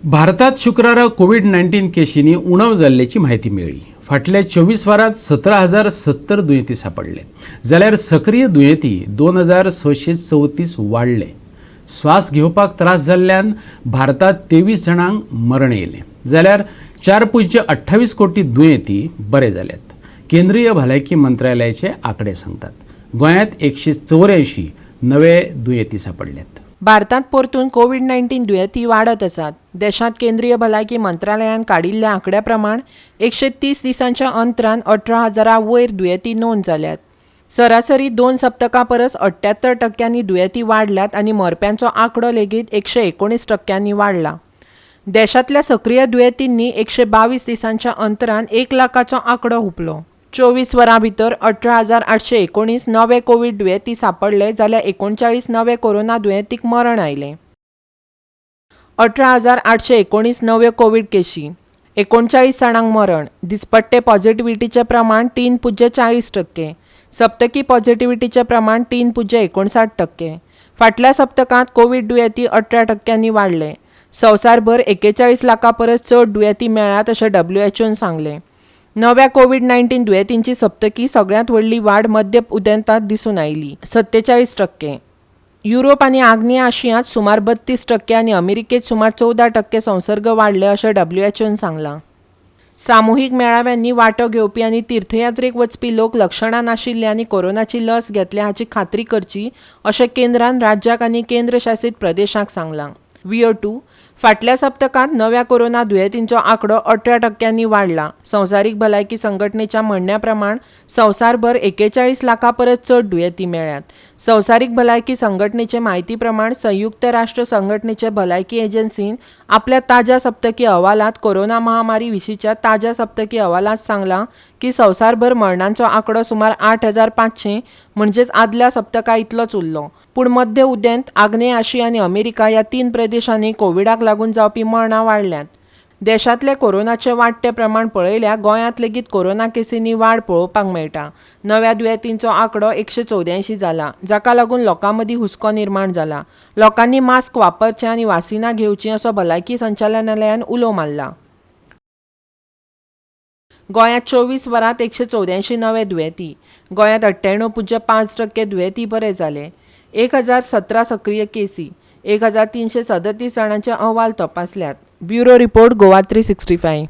भारतात शुक्रारा कोवीड 19 केशींनी उणाव जाल्ल्याची म्हायती मेळ्ळी. फाटल्या 24 वरांत 17,070 दुयेंती सांपडले, जाल्यार सक्रीय दुयेंती 2634 वाडले. स्वास घेवपाक त्रास जाल्ल्यान भारतात 23 जाणांक मरण येयलें, जाल्यार 4.28 कोटी दुयेंती बरे जाल्यात, केंद्रीय भलायकी मंत्रालयाचे आंकडे सांगतात. गोंयांत 184 नवे दुयेंती सांपडल्यात. भारतांत परतून कोवीड 19 दुयेंती वाडत आसात. देशांत केंद्रीय भलायकी मंत्रालयान काडिल्ल्या आंकड्या प्रमाण 130 दिसांच्या अंतरान 18 हजारा वयर दुयेंती नोंद जाल्यात. सरासरी 2 सप्तकां परस 78 टक्क्यांनी दुयेंती वाडल्यात आनी मरप्यांचो आंकडो लेगीत 119 टक्क्यांनी वाडला. देशांतल्या सक्रीय दुयेंतींनी 122 दिसांच्या अंतरान 1 लाखाचो आंकडो हुपलो. 24 वरां भितर 18,819 नवे कोवीड दुयेंती सांपडले, जाल्यार 39 नवे कोरोना दुयेंतीक मरण आयलें. 18,819 नव्यो कोवीड केशी, 39 जाणांक मरण. दिसपट्टे पॉझिटिव्हिटीचें प्रमाण 3.40%. सप्तकी पॉझिटिव्हिटीचें प्रमाण 3.59%. फाटल्या सप्तकांत कोवीड दुयेंती 18 टक्क्यांनी वाडले. संवसारभर 41 लाखां परस चड दुयेंती मेळ्ळ्यात अशें डब्ल्यूएचओन सांगलें. नव्या कोवीड 19 दुयेंतींची सप्तकी सगळ्यांत व्हडली वाड मध्य उदेंतात दिसून आयली, 47%. युरोप आनी आग्नेय आशियांत सुमार 32% आनी अमेरिकेत सुमार 14% संसर्ग वाडले अशें डब्ल्यूएचओन सांगलां. सामुहीक मेळाव्यांनी वांटो घेवपी आनी तीर्थयात्रेक वचपी लोक लक्षणां नाशिल्ले आनी कोरोनाची लस घेतल्या हाची खात्री करची अशें केंद्रान राज्याक आनी केंद्र शासीत प्रदेशांक सांगलां. वियो टू फाटल्या सप्तकांत नव्या कोरोना दुयेंतींचो आंकडो 18 टक्क्यांनी वाडला. संवसारीक भलायकी संघटनेच्या म्हणण्या प्रमाण संवसारभर 41 लाखां परस चड दुयेंती मेळ्ळ्यात. संवसारीक भलायकी संघटनेचे म्हायती प्रमाण संयुक्त राष्ट्र संघटनेचे भलायकी एजन्सीन आपल्या ताज्या सप्तकी अहवालांत कोरोना महामारी विशींच्या ताज्या सप्तकी अहवालांत सांगलां की संवसारभर मरणांचो आंकडो सुमार 8500, म्हणजेच आदल्या सप्तका इतलोच उरलो. पूण मध्य उदेंत, आग्नेय आशिया आनी अमेरिका ह्या तीन प्रदेशांनी कोविडाक लागून जावपी मरणां वाडल्यांत. देशांतले कोरोनाचें वाडटें प्रमाण पळयल्यार गोंयांत लेगीत कोरोना केसींनी वाड पळोवपाक मेळटा. नव्या दुयेंतींचो आंकडो 184 जाला, जाका लागून लोकां मदीं हुस्को निर्माण जाला. लोकांनी मास्क वापरचें आनी वासिनां घेवचीं असो भलायकी संचालनालयान उलो मारला. गोंयांत 24 वरांत 184 नवे दुयेंती. गोंयांत 98.5% दुयेंती बरे जाले. 1017 सक्रीय केसी. 1337 जाणांचे अहवाल तपासल्यात. Bureau report, Goa 365.